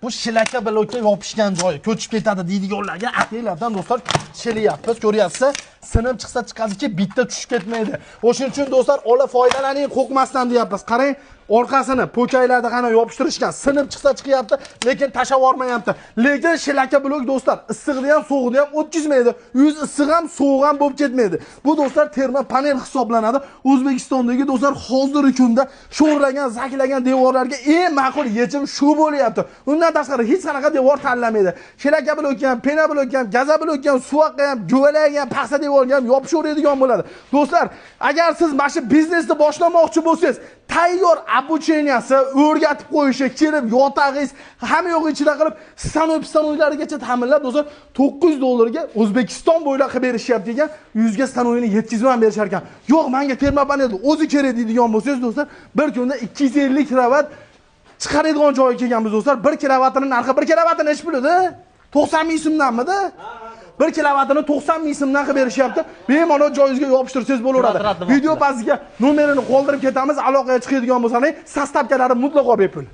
Bu shlaka blokka yopishgan joyi ko'chib ketadi deydiganlarga atanglardan do'stlar shilyapmiz. Ko'ryapsiz, sinib chiqsa chiqadiki, bitta tushib ketmaydi. O'shuning uchun do'stlar, ola foydalaning, qo'rqmasdan deyapmiz. Qarang, orqasini po'chaklarda qana yopishtirishgan, sinib chiqsa chiqyapti, lekin tashlab yubormayapti. Lekin shlaka blok do'stlar, issiqni ham, sovuqni ham o'tkazmaydi. Yuz issiq ham, sovuq ham bo'lib ketmaydi. Bu do'stlar termo panel hisoblanadi. O'zbekistondagi do'stlar hozirgi kunda sho'rlagan, zaklagan devorlarga eng ma'qul yechim shu bo'lyapti. Undan tashqari hech qanaqa devor tanlamaydi. Shlaka blok ham, pena blok ham, gaza blok ham, suvoqqa ham, guvalak ham, paxsa devorga ham yopishaveradigan bo'ladi. Do'stlar, agar siz mana shu biznesni boshlamoqchi bo'lsangiz, tayyor обученияsi, o'rgatib qo'yishi, kelib yotag'ingiz, hamma yo'q ichida qilib, stanok stanoklarigacha ta'minlab do'stlar $900 ga O'zbekiston bo'ylab qilib berishyapti ekan, 100 ga stanokini yetkazib ham berishar ekan. Yo'q, menga termopanel o'zi kerak deydigan bo'lsangiz do'stlar, bir kunda 250 kilovat chiqaradigan joyga kelganmiz do'stlar. 1 kilovatini narxi, 1 kilovatini nechi pul edi? 90 ming so'mdanmidi? 1 kilovatini 90 ming so'mdan qilib berishyapti. Bemalol joyingizga yopishtirsangiz bo'laveradi. Video pastiga nomerini qoldirib ketamiz. Aloqaga chiqadigan bo'lsangiz, sostavkalari mutlaqo bepul.